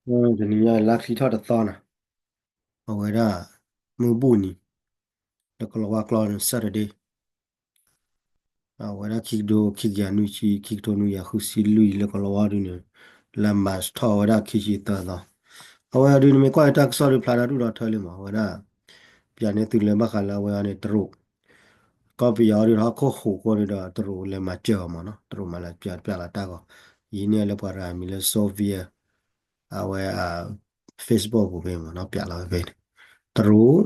တနံၤညါလါချံထီၣ်တသီနီၤ, အဝဲဒၣ် မုၢ်ဘူၣ်နံၤ လၢကလီၤဝါကျိာ်န့ၣ် Saturday အဝဲဒၣ်ခံကထိခံကယၤနွံဆံ ခံကထိနွံကယၤဃုဆံလွံၢ် လၢကလီၤဝါဒုန့ၣ် လၢ March ထီၣ်ဝဲဒၣ်ခံဆံသၢသီ, အဝဲအံၤဒုန့ၣ်မ့ၢ်ကွၢ်တၢ်ကစီၣ်ဒုဖျါဒီးဒူၣ်ဒီးထၢလံမး, အဝဲဒၣ် ပျးန့ၢ်သုလၢဘၣ်ဃးလၢအဝဲအံၤန့ၣ် တရူး ကီၢ်ပယီၤအံၤဒုဒီးဟီၣ်ခိၣ်ဟူးအဃိန့ၣ်ဒီး တရူးလဲၤမၤစၢၤအီၤမးနီၤ, တရူးမၤလၢပျးပျးလီၤတၢ်ဂီၤ, ယံၤန့ၢ်လၢပှၤတဂၤမံၤလၢ Soviet အဝဲ Facebook ပူၤဖဲမးနီၤ ပျးလီၤဖဲန့ၣ်, တရူး,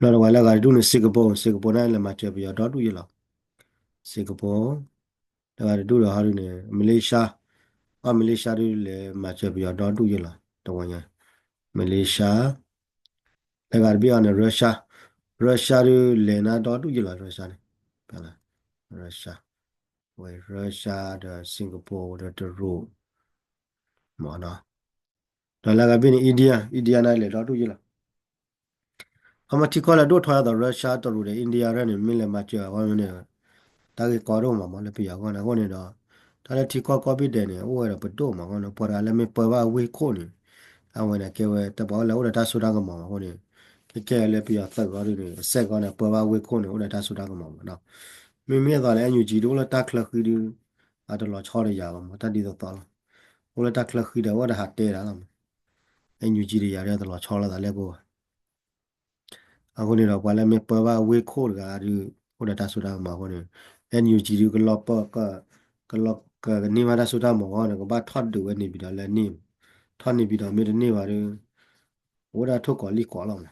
ဘျီဒီးပှၤလၢအဂၤတဒူၣ်န့ၣ် Singapore, Singapore န့ၣ်လဲၤမၤစၢၤပယီၤဒီဒူၣ်ယဲလီၤ, Singapore လၢအဂၤတဒူၣ်ဒီးဟီဒုန့ၣ် Malaysia, အီၣ် Malaysia ဒုလဲၤမၤစၢၤပယီၤဒီဒူၣ်ယဲလီၤ, တဝီညါ Malaysia လၢအဂၤတဘ့ၣ်အီၤန့ၣ် Russia, Russia ဒုလဲၤနၤဒီဒူၣ်ယဲလီၤ Russia န့ၣ်, Russia, ဝဲ Russia ဒီး Singapore ဒီးတရူး မးနီၤ, ဒီးလၢအဂၤတဘ့ၣ်န့ၣ် India, India န့ၣ်လဲၤဒီဒူၣ်ယဲလီၤ, ခီမီထံကီၢ်လၢဒိၣ်ထီၣ်အသိး Russia တရူးဒီး India ရၢၢ်န့ၣ် မ့ၢ်လဲၤမၤစၢၤအဂီၢ်န့ၣ် တၢ်ဂ့ၢ်ကီဒိၣ်မးမးလၢပယီၤအဂီၢ်န့ၣ်အဃိန့ၣ်ဒီး တၢ်လၢထံကီၢ်ကီၢ်ဘ့ၣ်ဒဲးန့ၣ် အိၣ်ဝဲဒီးပဒိၣ်မးအဂီၢ်န့ၣ် ပှၤတဂၤလၢမ့ၢ်ပၢဘၣ်ဝ့ၢ်ခိၣ်န့ၣ် အဝဲန့ၣ်ကဲဝဲတၢ်ပှၤအိၣ်လၢအိၣ်ဒီးတၢ်စိတၢ်ကမီၤမးအဃိန့ၣ် ခဲခဲလၢပယီၤသုးအဂီၢ်ဒုန့ၣ် အစဲးကီးန့ၣ် ပၢဘၣ်ဝ့ၢ်ခိၣ်န့ၣ် အိၣ်ဒီးတၢ်စိတၢ်ကမီၤမးနီၤ, မ့မ့ၢ်အသိးလၢ NUG ဒုအိၣ်လၢတၢ်ချၢဃံဒု အတလီၤဆီဒီးယၤလီၤမး တၢ်ဒ်သိးသိးလီၤ, အိၣ်လၢတၢ်ချၢဃံဒီးအိၣ်ဒီးဟးတဲတၢ်လီၤမး, NUG ဒီးယၤဒုတလီၤဆီလိာ်သးလၢပဂီၢ် အဃိန့ၣ်ဒီး ပှၤလၢမ့ၢ်ပၢဘၣ်ဝ့ၢ်ခိၣ်တဂၤဒု အိၣ်ဒီးတၢ်စိတၢ်ကမီၤအဃိန့ၣ် NUG ဒု ကလီၤပၢ ကလီၤကန့ၢ်ဘၣ်တၢ်စိတၢ်ကမီၤအဂီၢ်န့ၣ် ကဘၣ်ထီၣ်ဒုးဝဲန့ၣ်ပှၤဒီးလၢန့ၣ်, ထီၣ်န့ၣ်ပှၤဒီးမ့ၢ်တန့ၢ်ဘၣ်ဒု အိၣ်ဒၣ်ထိၣ်ကီးလံၣ်ကီးလီၤမး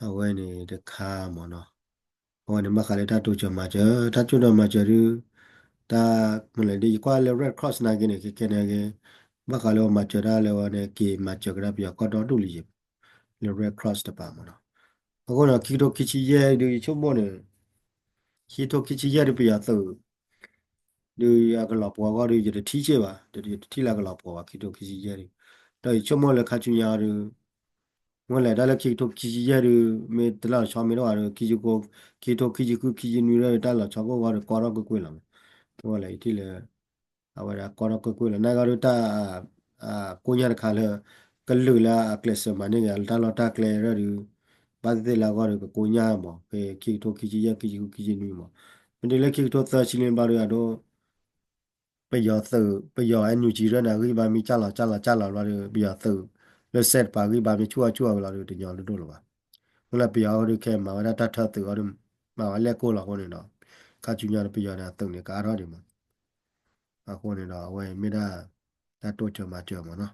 အဝဲန့ၣ်တခါမးနီၤ, အဝဲန့ၣ်ဘၣ်ဃးလၢတၢ်တိစၢၤမၤစၢၤ တၢ်တိစၢၤမၤစၢၤဒု တၢ်မလဲၣ်ဒ်ယကွၢ်လၢ Red Cross နာ်က့န့ၣ် ခဲခဲန့ၣ်က့ ဘၣ်ဃးလၢပမၤစၢၤတၢ်လၢဝဲန့ၣ် က့ၤမၤစၢၤကဒါပယီၤကီၢ်ဒီဒူၣ်လံယံၤ လၢ Red Cross တပၤမးနီၤ, အဃိန့ၣ် ခံကထိခံဆံယဲၢ်ဒု ယဆိကမိၣ်န့ၣ် ခံကထိခံဆံယဲၢ်ဒု ပယီၤသုး ဒုးအကလီၤပှီၤအဂီၢ်ဒုး ယတထံၣ်က့ဘၣ်, ယတထံၣ်လၢအကလီၤပှီၤဘၣ် ခံကထိခံဆံယဲၢ်ဒုး, ဒီးယဆိကမိၣ်လၢခါဆူညါအံၤဒုး မ့ၢ်လဲၤတၢ်လၢခံကထိခံဆံယဲၢ်ဒုး မ့ၢ်တၢ်လီၤဆီမ့ၢ်တအိၣ်ဘၣ်ဒီး ခံကထိခံဆံဃု ခံဆံနွံဒီး တၢ်လီၤဆီကအိၣ်အဂီၢ်ဒီး ကီထီၣ်ကွ့ၢ်ကွ့ၢ်လီၤမး, မ့ၢ်လဲၤယထံၣ်လၢ အဝဲဒၣ်ကီထီၣ်ကွ့ၢ်ကွ့ၢ်လီၤ နာ်က့ဒုးတၢ် ကိညၢ်တခါလၢ ကလုာ်လၢအကျဲးစၢးမၤန့ၢ်က့ၤ လၢတၢ်လီၢ်တၢ်ကျဲဒၣ်ဒုး ဘၣ်သ့ၣ်သ့ၣ်လၢအဂီၢ်ဒီး ကကိညၢ်မး ဖဲခံကထိခံဆံယဲၢ် ခံဆံဃု ခံဆံနွံမး, မ့ၢ်တုၤလၢခံကထိသၢဆံလံဘျီဒုး အဒိ ပယီၤသုး ပယီၤ NUG ရၢၢ်န့ၣ် အဂံၢ်ဘါမ့ၢ်ကၢ်လီၤကၢ်လီၤကၢ်လီၤဘျီဒီး ပယီၤသုး လၢစဲးတပၤ အဂံၢ်ဘါမ့ၢ်ဆူၣ်အါဆူၣ်အါဝဲလီၤဒီး တညီတဒိၣ်လၢၤဘၣ်, မ့ၢ်လၢပယီၤအဂီၢ်ဒုး ခဲမၤဝဲဒၣ်တၢ်ထၢသုးအီၤဒုး မၤဝဲလဲၣ်ကိၢ်လီၤအဃိန့ၣ်ဒီး ခါဆူညါဒီးပယီၤန့ၣ် အသုးန့ၣ် ကအါထီၣ်ဒံးမး အဃိန့ၣ်ဒီး အဝဲမ့ၢ်ဒၣ် တၢ်တိစၢၤမၤစၢၤမးနီၤ,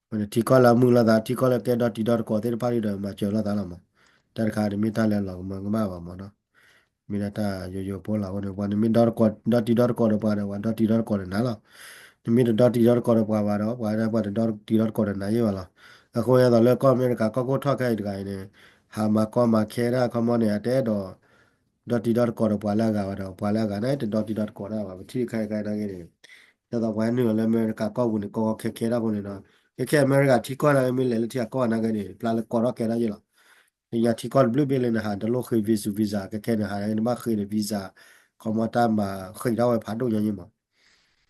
အဝဲန့ၣ်ထံကီၢ်လၢအမုာ်လိာ်သး ထံကီၢ်လၢကဲဒီတံၤဒီသကိးသ့ၣ်တဖၣ်ဒုးဒီး မၤစၢၤလိာ်သးလီၤမး, တၢ်တခါန့ၣ်မ့ၢ်တၢ်လၢလီၤကမၢကမၣ်ဘၣ်မးနီၤ, မ့ၢ်ဒၣ်တၢ်ယိယိဖိလီၤအဃိန့ၣ် ပှၤနမ့ၢ်ဒီတံၤဒီသကိးဒီးပှၤဒီး ပှၤဒီတံၤဒီသကိးဒီးနၤလီၤ, နမ့ၢ်တဒီတံၤဒီသကိးဒီးပှၤဘၣ်ဒီး ပှၤဒၣ်ပှၤတဒီတံၤဒီသကိးဒီးနၤယဲၢ်ဘၣ်လီၤ, အဃိန့ၣ်သိးလၢကီၢ်အမဲရကၤကီၢ်ခိၣ်ထီၣ်ခဲအံၤတဂၤအံၤန့ၣ် ဟးမၤကီမၤခဲဒၣ်ခီမီန့ၣ် အတအဲၣ်ဒိး ဒီတံၤဒီသကိးဒီးပှၤလၢအဂၤဘၣ်ဒီး ပှၤလၢအဂၤန့ၣ် တဒီတံၤဒီသကိးတၢ်ဘၣ် ပထံၣ်ခဲအံၤခဲအံၤနာ်က့န့ၣ်, ဒ်သိးပှၤဟဲနုာ်လီၤလၢအမဲရကၤကီၢ်ပူၤန့ၣ် ကီကီခဲခဲဒၣ်အဃိန့ၣ်ဒီး ခဲခဲအမဲရကၤထံကီၢ်နာ်က့ မ့ၢ်လဲၤလၢထံဂၤကီၢ်ဂၤနာ်က့န့ၣ် ပျၢ်လၢကီထီၣ်ကဲဒၣ်ယဲၢ်လီၤ, လၢညါထံကီၢ်တဘျုးဘ့ၣ်လၢနဟးတလိၣ်ဃ့ visa visa ခဲခဲန့ၣ် ဟးနဘၣ်ဃ့ဒီး visa ခီမီတၢ်မၤဃ့ထီၣ်ဝဲဖးဒိၣ်ညါယဲၢ်မး,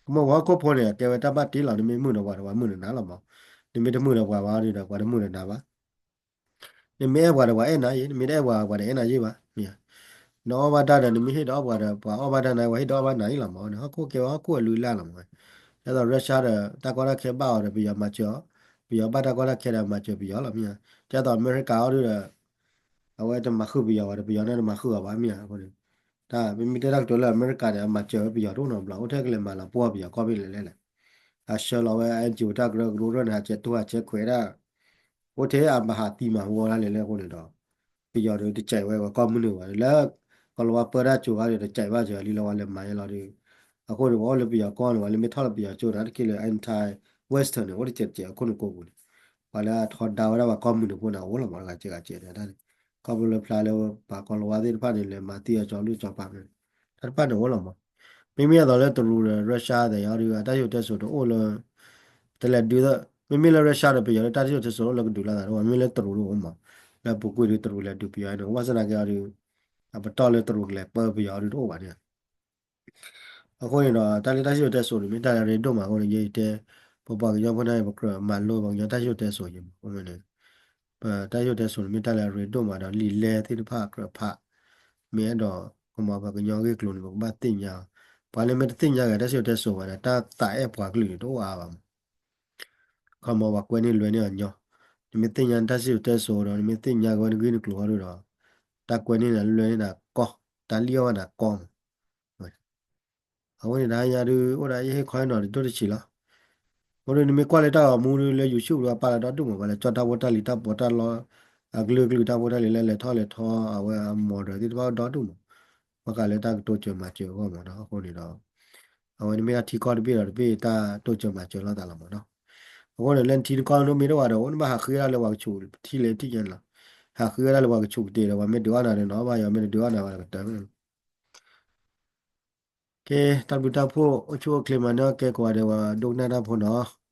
ကမ့ၢ်ပှၤဟီၣ်ခိၣ်ဖိန့ၣ် အကဲဝဲတၢ်ဘၣ်တ့လီၤ နမ့ၢ်မုာ်ဒီးပှၤဒီးပှၤမုာ်ဒီးနၤလီၤမး, နမ့ၢ်တမုာ်ဒီးပှၤဘၣ်ဒီး ပှၤတမုာ်ဒီးနၤဘၣ် နမ့ၢ်အဲၣ်ပှၤဒီးပှၤအဲၣ်နၤယဲၢ် နမ့ၢ်တအဲၣ်ပှၤပှၤတအဲၣ်နၤယဲၢ်ဘၣ်, မ့ၢ်ဧါ, နအီၣ်ဘၣ်တၢ်ဒီး နမ့ၢ်ဟ့ၣ်ဒီးအီၣ်ပှၤဒီး ပှၤအီၣ်ဘၣ်တၢ်နၤ ပှၤဟ့ၣ်ဒီးအီၣ်ဘၣ်နၤယဲၢ်လီၤမး, ဟီၣ်ခိၣ်ကဲဝဲဟီၣ်ခိၣ်အလုၢ်အလၢ်လီၤမး, ဒ်သိး Russia ဒီး တၢ်ကီတၢ်ခဲဘၣ်အီၤဒီး ပယီၤမၤစၢၤအီၤ, ပယီၤဘၣ်တၢ်ကီတၢ်ခဲဒီးမၤစၢၤပယီၤလီၤ မ့ၢ်ဧါ, ဒ်သိးအမဲရကၤအီၤဒုးဒီး အဝဲတမၤဃုာ်ပယီၤဘၣ်ဒီး ပယီၤန့ၣ်တမၤဃုာ်အီၤဘၣ် မ့ၢ်ဧါ, အဃိန့ၣ် တၢ်မ့မ့ၢ်တဲတၢ်ကတိၤလၢအမဲရကၤန့ၣ် အမၤစၢၤဝဲပယီၤတအိၣ်နီတဘျီ အိၣ်ထဲကလဲၤမၤလီၤပှီၢ်ပယီၤကီၢ်ဖဲလဲၣ်လဲၣ်လဲၣ်, အဆှၢလီၤဝဲ NGO တၢ်ကရၢကရိရၢၢ်န့ၣ် ဟးဆဲးတိၢ်ဟးဆဲးခွဲးဒၣ် အိၣ်ထဲအမၤဟးသံမၤဟူဝဲဒၣ်လဲၣ်လဲၣ်အဃိန့ၣ်ဒီး ပယီၤဒီးတကဲးဝဲပှၤကီၢ်မုၢ်နုာ်ဘၣ် လၢ ကီၤလၤဝါပၢတၢ်ကိၤဂၤဒီး တကဲးဘၣ်စၢၤလံလၢဝဲလဲၤမၤယဲလီၤဒီး အဃိန့ၣ် ပှၤအိၣ်လၢပယီၤကီၢ်န့ၣ် ပှၤလၢမ့ၢ်ထီၣ်လၢပယီၤကၠိန့ၣ် တၢ်တက့ၢ်လၢ anti Western န့ၣ် အိၣ်တကဲးတကဲးအခိၣ်နူာ်ကိးပူၤန့ၣ် ပှၤလၢအထီဒါဝဲဒၣ်ပှၤကီၢ်မုၢ်နုာ်ဖိန့ၣ် အအိၣ်လီၤမး တဂၤကဲးဂၤကဲးန့ၣ် တၢ်န့ၣ် ခီဖျိလၢဖျါလၢပှၤကီၤလၤဝါသ့ၣ်တဖၣ်န့ၣ် လဲၤမၤသံအီၤကၠီၤလူၢ်ကၠီၤပၤန့ၣ် တၢ်တဖၣ်န့ၣ်အိၣ်လီၤမး မ့မ့ၢ်အသိးလၢတရူးဒီး Russia သ့ၣ်အံၤဒီး အတၢ်စံၣ်စိၤတဲစိၤတအိၣ်လၢ တလဲၤဒုးသ့ၣ် မ့မ့ၢ်လၢ Russia ဒီးပယီၤလၢတၢ်စံၣ်စိၤတဲစိၤအိၣ်လၢကဒုးလိာ်သးတအိၣ်ဘၣ် မ့မ့ၢ်လၢတရူးတအိၣ်မး လၢအပူၤကွံာ်ဒီးတရူးလဲၤဒုးပယီၤန့ၣ် ဘၣ်ဆၣ်သနာ်က့အီၤဒီး အပတီၢ်လၢတရူးကလဲၤပၢပယီၤအီၤဒီးတအိၣ်ဘၣ်န့ၣ် အဃိန့ၣ်ဒီး တၢ်လၢတၢ်စံၣ်စိၤတဲစိၤန့ၣ် မ့ၢ်တၢ်လၢအရ့ဒိၣ်မးအဃိန့ၣ် ယတဲ ပပှၤကညီဖိန့ၣ် ပကြၢးမၤလိပှၤကညီတၢ်စံၣ်စိၤတဲစိၤယံၤမး အဃိန့ၣ် ပတၢ်စံၣ်စိၤတဲစိၤန့ၣ် မ့ၢ်တၢ်လၢအရ့ဒိၣ်မးဒီး လံာ်လဲသ့ၣ်တဖၣ်ကြၢးဖး မ့ၢ်အဲၣ်ဒိး ကမၤပှၤကညီဂ့ၢ်ကျိၤန့ၣ် ပကဘၣ်သ့ၣ်ညါ ပှၤလၢမ့ၢ်တသ့ၣ်ညါက့ၤတၢ်စံၣ်စိၤတဲစိၤဘၣ်ဒီး တၢ်သးအဲၣ်ပှၤကလုာ်န့ၣ် တအိၣ်အါဘၣ်မး ခီမီပှၤကွဲန့ၢ်လွဲန့ၢ်အီၤညီ, နမ့ၢ်သ့ၣ်ညါနတၢ်စံၣ်စိၤတဲစိၤဒီး နမ့ၢ်သ့ၣ်ညါက့ၤဝဲနဂ့ၢ်နကျိၤဟီဒုဒီး တၢ်ကွဲန့ၢ်နလွဲန့ၢ်နၤကီ, တၢ်လံၣ်အီၣ်ဘၣ်နၤကီမး. အဝဲန့ၣ်တဟါညါဒု အိၣ်ဒၣ်ယဟ့ၣ်ခီဟ့ၣ်နီၤဒ်ဒိၣ်တဆံးလီၤ. အဃိဒု နမ့ၢ်ကွၢ်လၢတၢ်ဂီၤမူဒု လၢ YouTube ဒု အပာ်လီၤဒီဒူၣ်မး ပှၤလဲၤကၠီၣ်တၢ်ဖိတၢ်လံၤတၢ်ပီးတၢ်လီ, အကလုာ်ကလုာ်တၢ်ဖိတၢ်လံၤလၢ လဲၤထီၣ်လဲၤထီ အဝဲအ model သ့ၣ်တဖၣ်အိၣ်ဒီဒူၣ်မး, ဘၣ်ဃးလၢတၢ်ကတိၤစၢၤမၤစၢၤအဂီၢ်မးနီၤ. အဃိန့ၣ်ဒီး အဝဲန့ၣ်မ့ၢ်ဒၣ်ထံကီၢ်တဘ့ၣ်ဒီးတဘ့ၣ်တၢ်တိစၢၤမၤစၢၤလိာ်သးလီၤမးနီၤ. အဃိန့ၣ် လၢနထံနကီၢ်ဒိၣ်မ့ၢ်တအိၣ်ဘၣ်ဒီး အိၣ်နဘၣ်ဟးဃ့ဝဲဒၣ်လၢပှၤကဆူးထံလဲၣ်ထံညါန့ၣ်လီၤ. ဟးဃ့ဝဲဒၣ်လၢပှၤကဆူးကတ့ၢ်ဒီး ပှၤမ့ၢ်ဒုးအီၣ်နၤဒီးနီၤဘၣ်ယီၤ မ့ၢ်တဒုးအီၣ်နၤဘၣ်ဒီးကတၢၢ် ကဲ တၢ်ဘျုးတၢ်ဖှိၣ် အိၣ်ဆူၣ်အိၣ်ချ့မၤန့ၢ်အီၣ်ကဲကိးဂၤဒဲး ပှၤဒိကနၣ်တၢ်ဖိနီၤ.